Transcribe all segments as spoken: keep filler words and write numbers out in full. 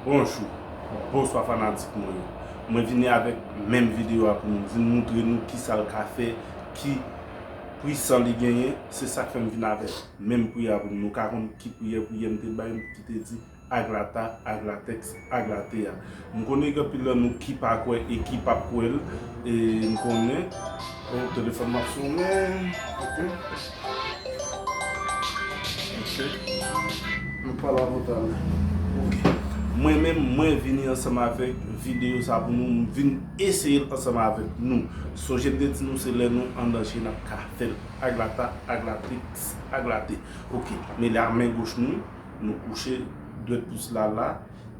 Bonjou, bonswa fanatik mwen yo. Mwen vini avèk menm videyo a pou nou, vin moutre nou kisa l ka fè, ki pwisan li genyen. Se sa k fè m vin avèk menm priyè a pou nou. Nou ka konn ki priyè, priyè m te bay, ki te di Aglata, Aglatex, Aglate a. M konnen gen anpil nan nou ki pa kwè e ki p ap kwè l. E m konnen. Oh, telefòn m ap sonnen. Ok. Ok. M pale avè w talè. Ok. Mwen menm, mwen vini ansanm avèk videyo sa pou nou. M vin eseye l ansanm avèk nou. Sonje m te di nou se lè nou an danje n ap ka fè l. Aglata, Aglatex, Aglate. Ok. Men la men goch nou, nou kouche dwèt pous la la.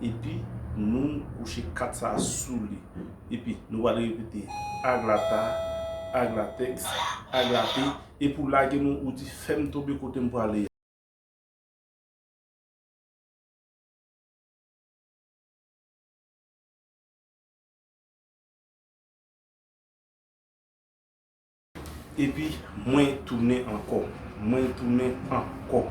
Epi nou kouche kat sa sou li. Epi nou pral repete Aglata, Aglatex, Aglate. E pou lage nou, ou di fè m tonbe kote m prale a. Epi mwen tounen ankò. Mwen tounen ankò.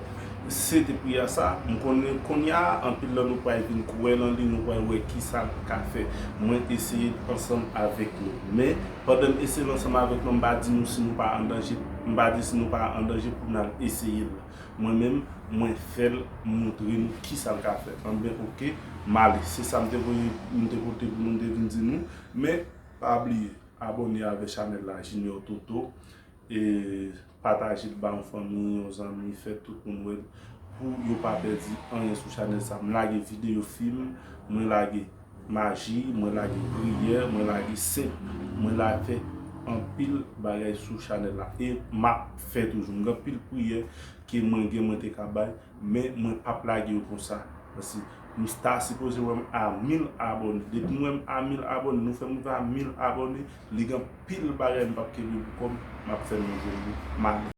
Se te priyè sa, m konnen kounye a, anpil nan nou pral vin kwè nan li, nou pral wè kisa l ka fè. Mwen eseye l ansanm avèk nou. Men, pandan m eseye l ansanm avèk nou, m pa di nou si nou pa an danje, m pa di si nou pa an danje pou n al eseye l. Mwen menm, mwen fè l, m moutre nou kisa l ka fè. Anben, ok, m ale. Se sa m te voye, m te pote pou nou, m te vin di nou. Men, pa bliye, abòne avè chanèl la, Junior Toto. E pataje l ba yon fanmi, yon zanmi, fè tout moun wè l. Pou yo pa pèdi anyen sou chanèl sa. M lage videyo fim, mwen lage maji, mwen lage priyè, mwen lage sent, mwen lage fè anpil bagay sou chanèl la. E m ap fè toujou. M gen anpil priyè ke mwen gen, mwen te ka bay, men mwen p ap lage yo konsa. Paske m ta sipoze wè m a mil abòne. Depi m wè m a mil abòne, nou fè m rive a mil abòne, li gen anpil bagay m p ap kenbe pou kò m, m ap fè nou jwenn li. M ale.